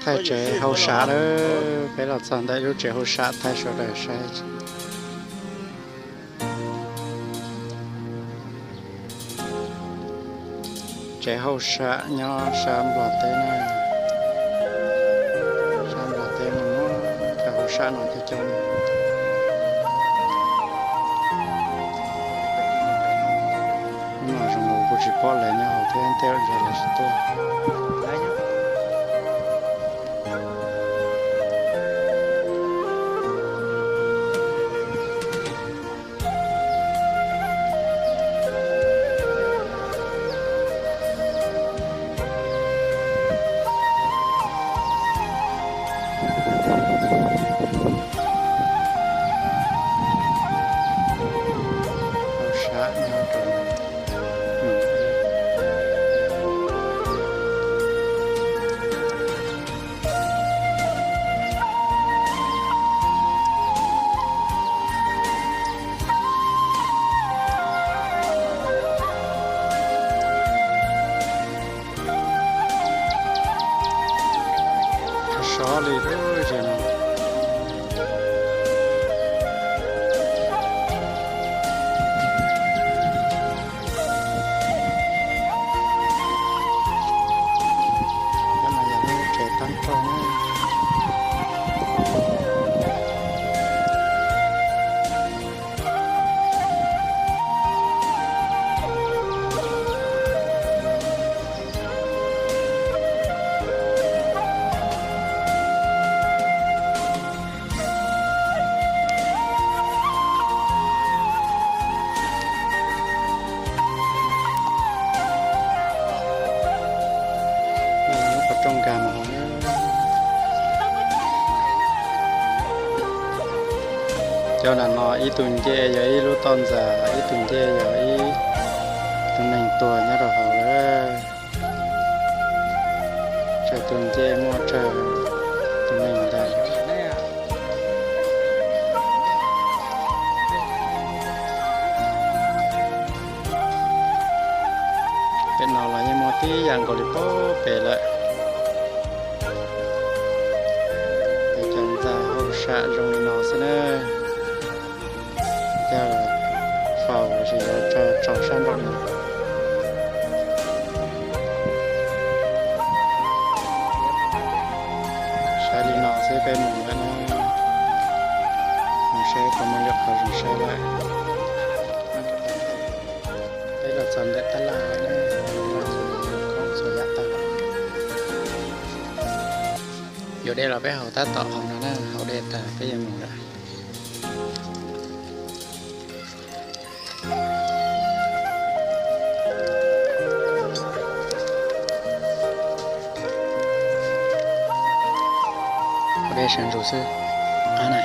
Thaij tsev hauj sam lawm, peb los txog ntawm lub tsev hauj sam thaij sawv daws saib. Tsev hauj sam nyob sab Nplog teb na, sab Nplog teb no, tsev hauj sam no coob coob. Hnub no zoo nkaus kuj tsis pom lawv nyob hauv thiab, tej zaum ntshe lawv tsis tuaj. Sov li lub zem no. Cov no yog lub tsev tag nrho na. Qhov rooj nkag mus hauv. Cov nram no ib tug ncej yog ib lub toj ntxas, ib tug ncej yog ib tug neeg tuag nyob rau hauv lawm. Tsawg tus ncej muaj tsawg tus neeg ntag. Pem no los yeej muaj tib yam nkaus li puag pem lawm. Peb cov ntxa hauj sam zoo li no xwb na. Coj faus lossis yuav tso sab nraum no. Saib li no xwb peb mus lawm na. Mus saib puas muaj lwm qhov zoo saib lawm. Peb los txog ntawm tab laj lawm na, txhua yam tag lawm. Yuav dej los peb haus tab tom haus no na, haus dej tag peb yuav mus lawm. Haus dej sawv ntxov xwb. Qab na.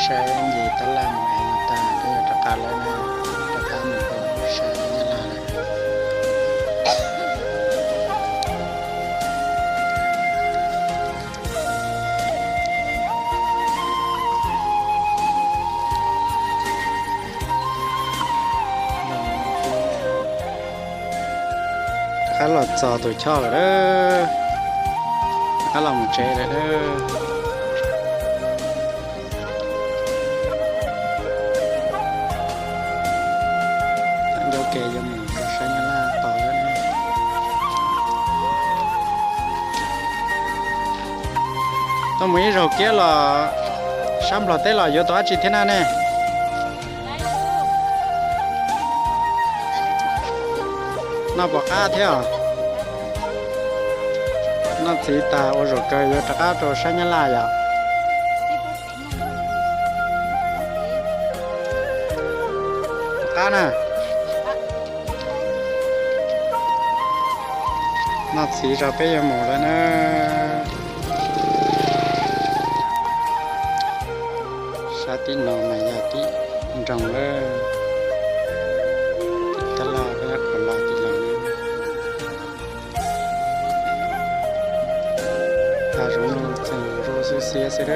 Saib ncig tab laj mus es no tag peb yuav rov qab lawm na, rov qab mus rau sab Nyab Laj lawm. Rov qab los txog tus choj lawm, rov qab los mus tsev lawm. Ncauj ke yuav mus rau sab Nyab Laj tod lawm. Tuaj mus ib zaug kiab los sab Nplog teb los yuav tau dab tsi thiab na ne? Noj pom qab thiab os. Noj txiv tas ua zaum kawg yuav rov qab rau sab Nyab Laj yom. Rov qab na. Noj txiv tas peb yuav mus lawm na. Sab tim no mas yog tim nroog lawm. Tab laj peb qhov los tim los na. Hav zoov no txeem zoo xwb xiab xwb.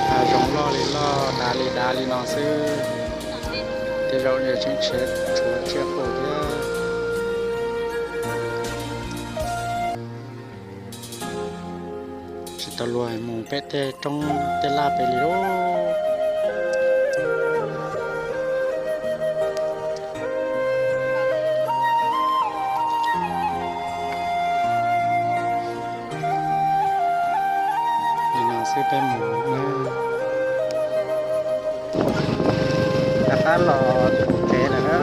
Hav zoov loj li loj, dav li dav li no xwb. Tej zaum niaj tseem tshev tshuav tsiaj qus thiab. Tsis tau luag mus pem tej roob tej laj pem li lauj. Li no xwb peb mus na. Rov qab los txog tsev lawm na.